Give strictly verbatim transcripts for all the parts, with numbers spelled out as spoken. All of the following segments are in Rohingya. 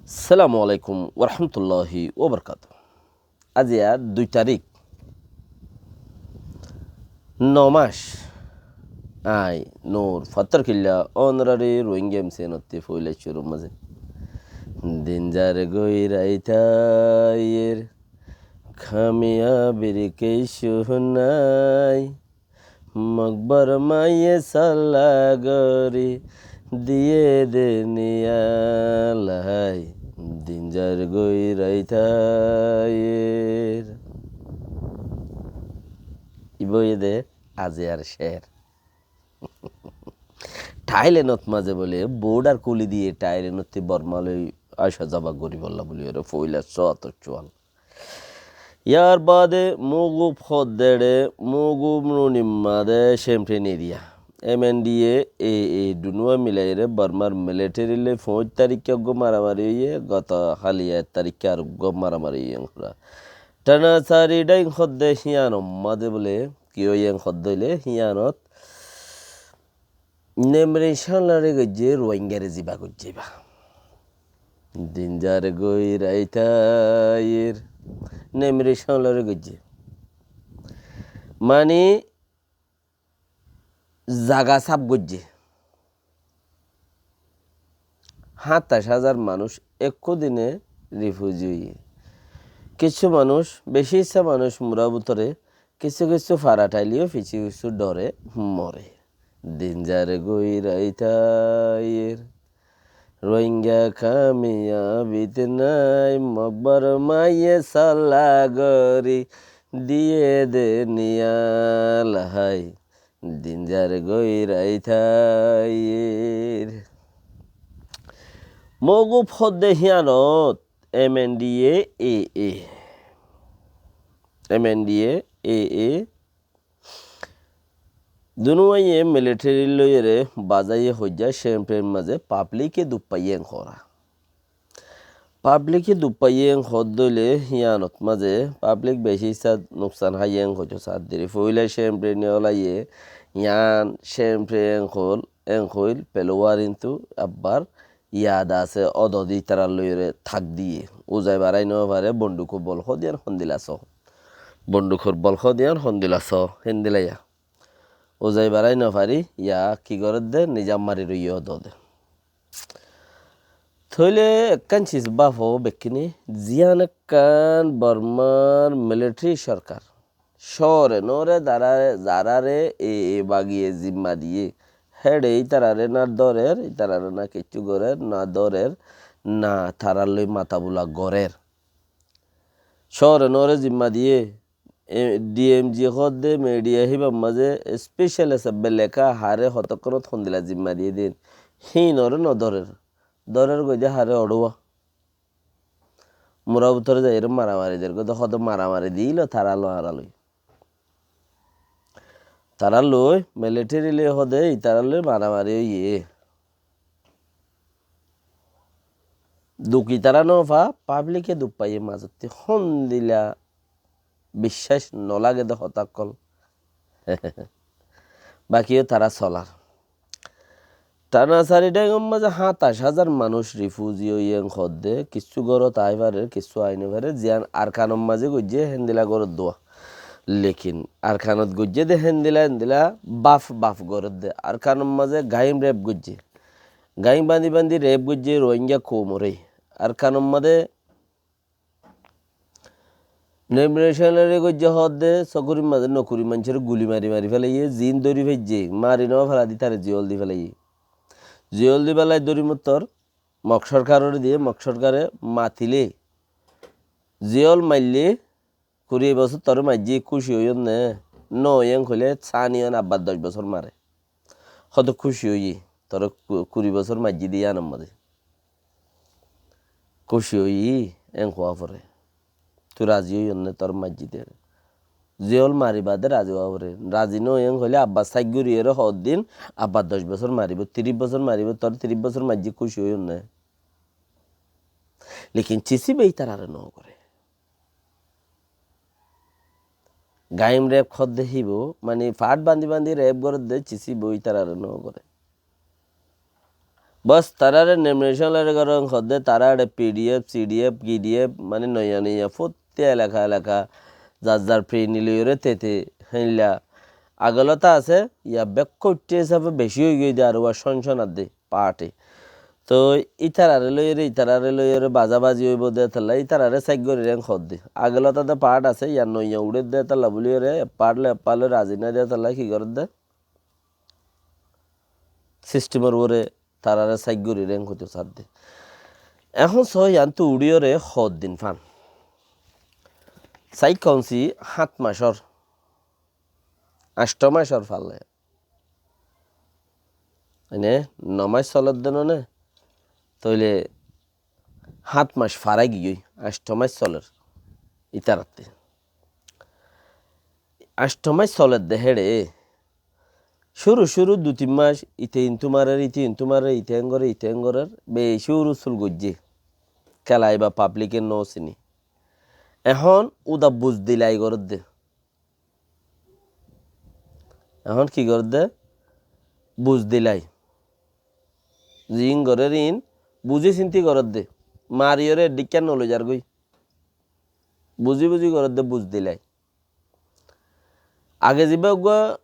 Assalamu alaikum warahmatulláhi wabarakátuhu. Aijja dui tarík, no mac. Añí Nur Fattarkilla, ónorari Rohingya M C N ottú foila cúrur mazé. Din zar goi rait aiyér, kamiyabir kessú nai. Mok Bormaye salla gorí diyé de niyal hái, din zar goi rait aiyér. Ibá óiye de aijjar cér. Thailand ot mazé bóle border kúli diyé, Thailand ottú Borma loi aca zaba goríbolla bóli ore foila sót sual. Yar baade Mowqif hoddé, Mowqif nunimma de Shem Train area. M N D A, A A dunúa milaiyóre Bormar military loi foñs taríkka uggúa maramari óiye, goto háliya ek taríkka ar uggúa maramari óiye. Tana sari dain hoddé híyan omma de bóle, ki óiye hoddé óile híyanot Nemre cálare goijjé, Rohingyare ziba goijjé ba. Din zar goi rait aiyér. Nemre cálare goijjé. Mani zaga saf goijjé. Háñtac házar manúic ekkú dine refugee óiye. Kissú manúic, beci issá manúic mura bútore, kissú kissú fara thaileyó kissú kissú dhore more. Din zar goi rait aiyér. Rohingya kamiyabit nai, Mok Bormaye salla gorí diyé de niyal hái. Din zar goi rait aiyér. Mowqif hoddé híyanot M N D A, A A. M N D A, A A. Dunúaye military loiyóre bazaiye hoijja Shem Train mazé public e duk faiyé en hora. Public e duk faiyé en hoddé óile híyanot mazé public beci issá nuksan háiye en hoijjó sádde. Foila Shem Train e olaiyé, yián Shem Train en hoil, en hoil, Pheluwar intu abbar yad asé, ódodi ítarar loiyóre thak diyé. Uzai barai no fare, bondukor bol hoó de yián hondila só. Bondukor bol hoó de yián hondila só, héndila ya. Uzai barai no fari, ya ki gorédde, nizam mari roiyé ódode. Tóile ekkán ciz báfo bekkúne, ziyán ekkán Bormar military sorkar cóore noóre zarare, zarare e, e bagiye zimma diyé, héçe ítarare na dórer, ítarare na kiccú gorér, na dórer, na tarár loi matabula gorér. Cóore noóre zimma diyé, e, D M G hoódde media híbar mazé special hísabe leká, haré hotókkonót hondila zimma diyé din. Híinoré nodórer. Dórer goidé haré oçúa. Mura bútore zaiyóre maramari der goidé hoódde maramari diílo tará loi añára loi. Tará loi, military loi hoódde, itará loi maramari óiye. Duk itará nofa, public e duk faiyé mazottí hondila biccác nolage de hotá ókkol. Baki yó tará solar. Tana sari daingor mazé háñtac házar manúic refugee óiye en hoódde, kissú górot ai farer, kissú ai no farer, ziyán Arkanor mazé goijjé héndila górot dua. Lekin Arkanot goijjé de héndila, héndila baf, baf gorédde. Arkanor mazé gaim rape goijjé. Gaim bandi bandi rape goijjé Rohingya koumoré. Arkanor mazé Nemre cálare goijjé hoódde, sókurir mazé nokuri maincóre guli mari mari félaiyé, ziín dóri faijjé, mari no féladi taré ziyól di félaiyé. Ziyól di félai dóri mottor Mok sorkaroré diyé, Mok sorkare matilé, ziyól maillé, kuri bosór toré maijjí, kúci óiyon né? No óiyen hoilé sáni óiyon, abbar doc bosór mare. Hoto kúci óiyi, toré ku-, kuri bosór maijjí de yíanor mazé. Kúci óiyi, en hoó foré. Tui razi óiyon né toré maijjí de? Ziyól mari baade razi óa foré. Razi no óiyen hoilé abbar sáit guriyóre hoddin, abbar doc bosór maribó, tiríc bosór maribó, toré tiríc bosór maijjí, kúci óiyon né? Lekin cisí beitarare no goré. Gaim rep hoódde híbo, mani fath bandi bandi rep gorédde cisí boi tarare no goré. Bos, tarare nomination loi goron hoódde, tarare P D F, C D F, G D F, mane noiya noiya fottí elaka elaka zar zar print loiyóre tete héinla agolota asé, ya bekkún uiththé hísafe beci óigiyoi de, ar uwa cónconar de party. Toi ítarare loiyóre, ítarare loiyóre bazabazi óibo de tolla, ítarare saik gorir en hoódde. Agolota de part asé, ya noiya uçér de tolla buliyóre, part loi, part loi razi nái de tolla ki gorér de? Sistemor uore tarare saik gorir en hoito sar de. Ehón só, yiántu uçíyore hoddin fan. Saik hoónsi hát macór, ancto macór falle. Ene no mac soler de no ne, toile hát mac farai giyói, ancto mac soler. Itaratte ancto mac soler de héçe, cúru cúru dui tin mac ite intu marer, ite intu marer, ite en gorer, ite en gorer, beci cúru sul goijjé. Kela iba public e no sini. Ehón uda buzdilai gorér de. Ehón ki gorér de? Buzdilai. Ziín gorér iín buzi sinti gorér de. Mariyóre dhikká no loi zargói. Buzi buzi gorér de buzdilai. Age zibá uggúa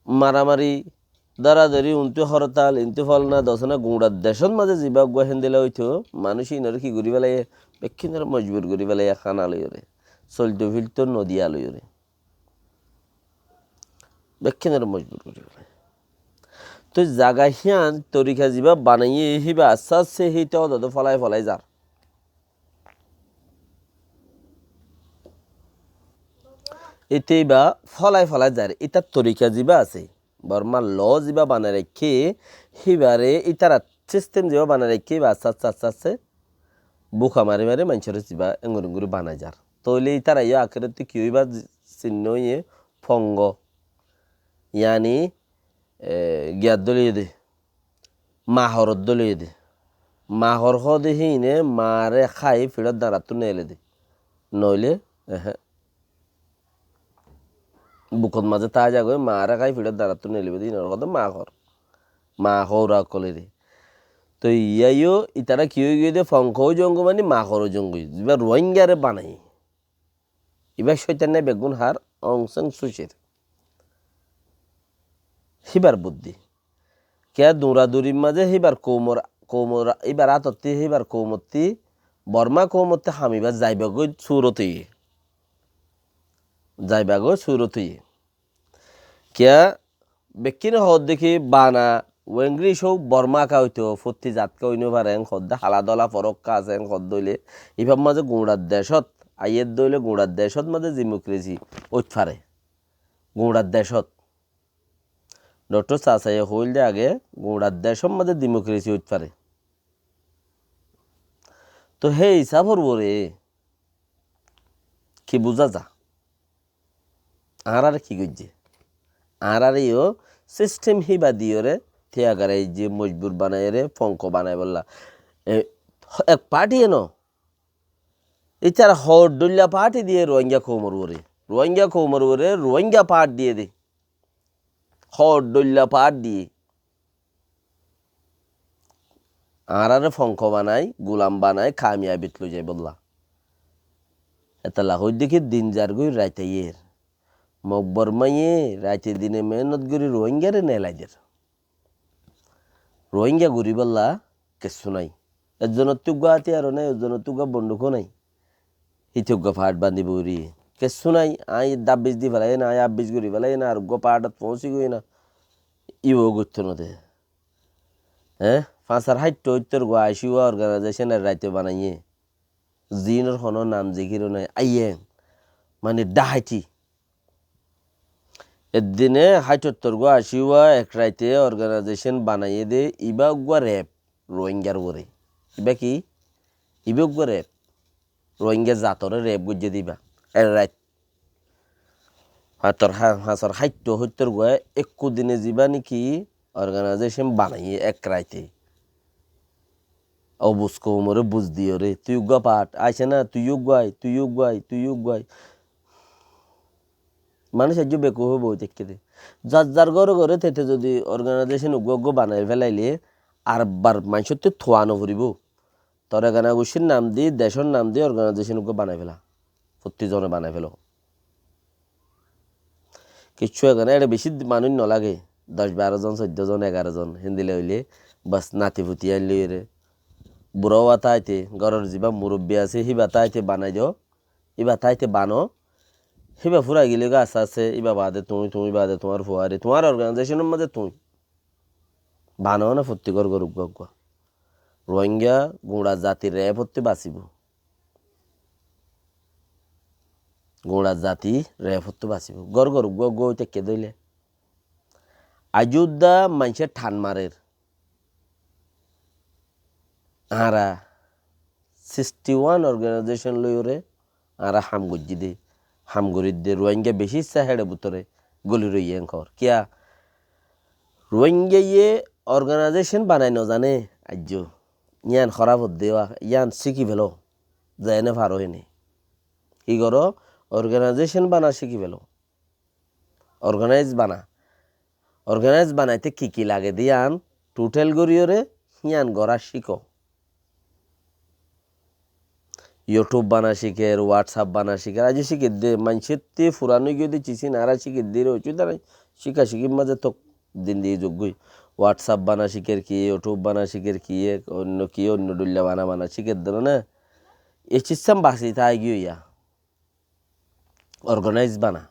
maramari, dóradóri, untú hortal, intú folna dosóna, guñçar decót mazé zibá uggúa héndilla óito, manúic inoré ki gorí félaiye, bekkúnoré mojbur gorí félaiye hána loiyóre, soilto filto no diya loiyóre, bekkúnoré mojbur gorí félaiye. Toi zaga híyan torika zibá banaiyé híba asté asté híte ódode fólai fólai zar. Ite iba fólai fólai zar, itar torika zibá asé, Bormar lo zibá banai raikké, híbare itarar sistem zibá banai raikké, iba asté asté asté asté buka mari mari maincóre zibá engori engori banai zar. Tóile itara yó akérotte ki óiba zi-, sinno óiye fongo. Yani, e, giyar dóle de. Mahoror dóle de. Mahor hoóde híine maare hái fiçór dañrattú neele de. Noile, ehe. Bukot mazé táa zagói, maare hái fiçór dañrattú neelibó de, inor hoóde mahor. Ma houra ókkolore. Toi iyá yó itara ki óigiyoi de, fonko ói zongoi mani mahor ói zongoi. Zibá Ruáingare banaiye. Ibá cóitanne beggún hár Aung San Suu Kyi r. Híbar buddí. Kiyá duradurir mazé híbar koumor, koumor, íbar átottí, híbar koumottí, Borma koumottí ham ibá zaibagói surot óiye. Zaibagói surot óiye. Kiyá bekkúne hoódde ki bana, Wengri cóu Borma ká óito, fottí zat ká ói no fare, en hoódde hala dola forok ká asé, en hoódde óile, ibár mazé guñçar decót, aiyér dóile guñçar decót mazé dimokresi óit fare. Guñçar decót. Doktor Sasaye hoóilde age, guñçar decót mazé dimokresi óit fare. Toi hé isafor uore ki buza za? Añárare ki goijje? Añárare yó sistem híba diyóre tiyagarai je mojbur banaiyóre fonko banaibolla. E, ek party eno. Ítara hoor dhoilla party diye Ruáinga koumor uore. Ruáinga koumor uore Ruáinga part diye de. Hoor dhoilla part diye. Añárare fonko banai, gulam banai, kamiyabit loi zaibolla. Etolla hoóidde ki din zargói rait aiyér. Mok Bormaye raite dine mehénnot gorí Ruáingare neelai der. Ruáinga goríbolla kessú nái. Ezzonottú uggúa átiyaró nái, ezzonottú uggúa bondhukó nái. Híte uggúa faáth bañdí boóri. Kessú nái, aññí dabbis di félaiyé na, aññí abbis gorí félaiyé na, ar uggúa faáthot foóñsi giyói na. Íba ó goittó no de. Eé? Fañsar háitto óittor uggúa aicíwa organaizécon e raite banaiyé. Ziínor honó nam zikiró nái. Aiyé. Mani dhaháiti. Eddine háitottor uggúa aicíwa ek raite organaizécon banaiyé de, ibá uggúa rep Ruáingar uore. Ibá ki? Ibá uggúa rep. Ruáinga zatoré rep goijjé de ibá. Ek rait. Hátor há-, háñsor háitto óittor uggúa ekku dine zibá niki organaizécon banaiyé ek raite. Obuz koumoré buz diyóre, tui uggúa part, aicá na, tui uggúa ai, tui uggúa ai, tui uggúa ai. Manúic aijjó bekuf ói boi táikke de. Zar zar góre góre tete zodi organaizécon uggúa uggúa banai félaile, ar bar maincóttu tuwa no foribó. Tor egana guccír nam di, decór nam di organaizecon uggúa banai fela. Fottí zone banai felo. Kiccú egana eçe bicí manúic no lage. Doc baró zon, soiddó zon, egaró zon, héndilla óile bas nati futi ain loiyóre. Bura ówa táite, góror zibá murubbi asé, híba táite banai do, híba táite bano, híba fúrai gile goi asté asté, híba baade tuñí, tuñí baade tuáñr fuari, tuáñr organaizeconor mazé tuñí. Bano na fottí gór gór uggúa uggúa. Ruáingga guñça zatir refottú basibó. Guñça zati refottú basibó. Gór gór uggúa uggúa ói táikke dóile. Aijjó dá maincé than marer. Añára sixty one organization loiyóre añára ham goijjí dé, ham gorí dé, Ruáingga bicí issá héçe bútore goli roiyé enkor. Kiyá? Ruáinggaye organization banai no zane aijjó. Yían hóraf hoddé wa, yían cíki felo, zeéne faro héne. Ki goró? Organization bana cíki felo. Organize bana. Organize banaite ki ki lage de yían total goríyore yían gorá cíko. YouTube bana cíker, WhatsApp bana cíker, aijjó cíker de, maincótti furan ói giyé de cisín añára cíker de re, ocubida nai. Cíka cíkir mazé tók zindigi zoggói. WhatsApp bana cíker ki, YouTube bana cíker ki, oinno ki, oinno dhoilla bana bana cíker de no na. E císsán basi tái giyé ya. Organize bana.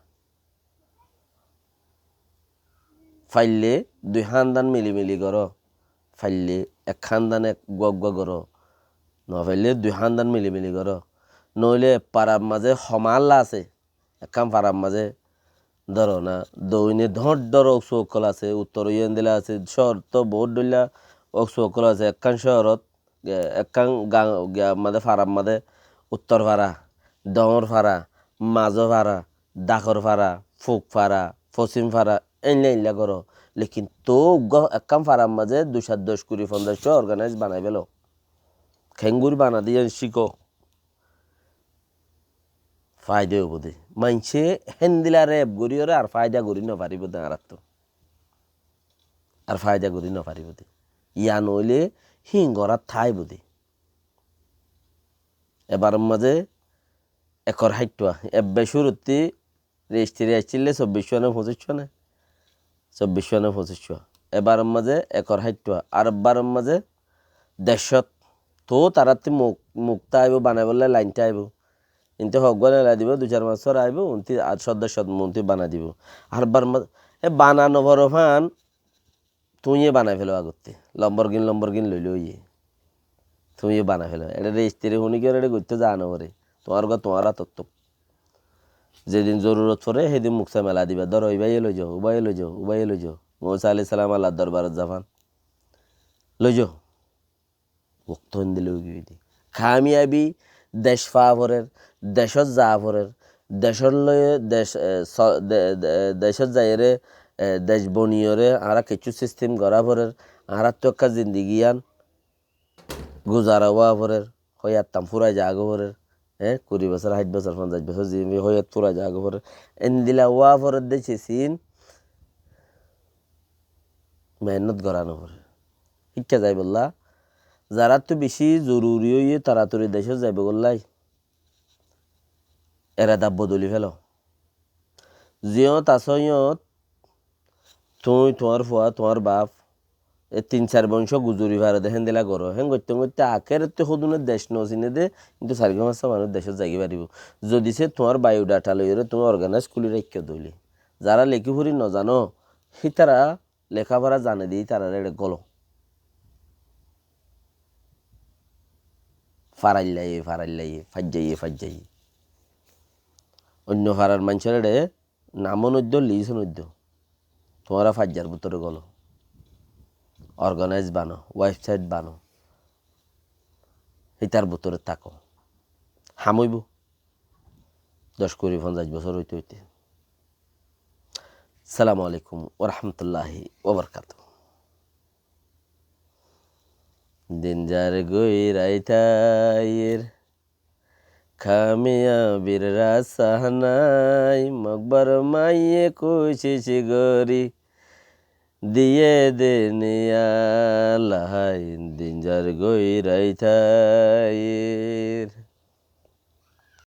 Faille dui hándan mili mili goró. Faille ek hándan ek uggúa uggúa goró. No faille dui hándan mili mili goró. Noóile farar mazé hom alla asé. Ekkán farar mazé dóro na, doine dhoóñr dhoóñr oksu ókkol asé, uttor yó endilla asé, cóor tó boóut dhoilla oksu ókkol asé. Ekkán cóorot, e, ekkán ga-, ga-, mazé farar mazé uttor fara, dhoóñr fara, mazo fara, dakor fara, fuk fara, fosim fara, éilla éilla goró. Lekin toó uggúa ekkán farar mazé dui cát doc kuri fonzaic cóo organize banai félo. Keéngorí bana de yían cíko. Faida óibo de. Maincé héndilla rep goríyore ar faida gorí no faribó de añáráttu. Ar faida gorí no faribó de. Yían óile híin gorát táibo de. Ebaror mazé ekor háit tuá. Ebbe cúrutti rejistiri accíl de sobbic cúa né foñsic cúa né? Sobbic cúa né foñsic cúa. Ebaror mazé ekor háit tuá. Ar ebbaror mazé decót. Toó taráttu muk, muk táibo, banaibólla lain táibo. Inte hoggúa elai dibou, dui sair mac fore aibóu, unti ar cót decót unti banai dibou. Ar ebbar mazé, e bana no fore fán, tuñí banai félo agottí. Lombor gin, lombor gin loilé óiye. Tuñí banai félo. Eçé rejistiri huni giyóre eçé goittó za no fore. Tuáñr gor tuáñr átot tók. Zedin zorurot fore, hédin muksa mela diba. Dóro, ibáye loizo, ubáye loizo, ubáye loizo. Musa aláihis salam Allar dorbarot zafán. Loizo. Októ héndilla ói giyói de. Kamiyabi dec faa forer, decót zaa forer, decór loi, dec, e, so-, de, de, decót zaiyóre, e, dec boniyóre, añára kessú sistem gorá forer, añáráttu ekká zindigi yían guzara ówa forer, hoiyattam furai zagói forer, e, kuri bosór, háit bosór, fonzaic bosór, zin hoiyat furai zagói forer. Endilla ówa forer de cisín mehénnot gorá no forer. Híkka zaibolla, zaráttu bicí zoruri óiye, taratori decót zaibogóllai erada bodoli félo. Ziyót asó yót, tuñí, tuáñr fua, tuáñr baf, e tin sair boncó guzori fare de héndilla goró. Hén goittó goittó akérottú hodune dec no sine de, kintu sair gó fañs só manúic decót zaigói faribó. Zodi sé tuáñr biodata loiyóre tuñí organais kúli raikkó de óile. Zará lekí fori no zano, hítara lekáfora zane de ítararé eçé góló. Faraillaiye, faraillaiye, faijjaiye, faijjaiye. Oinno farar maincór eçé namó noddó, liísó noddó. Tuáñra faijjar bútore góló. Organais bano, websait bano. Hítar bútore táko. Ham óibo. Doc, kuri, fonzaic bosór óite óite. Assalamu alaikum wa rahmatullahi wa barakatuhu. Din zar goi rait aiyér, kamiyabir rasta nai, mokbar maiye kucic gori, Diyé de niya lahái, din zar goi raitai.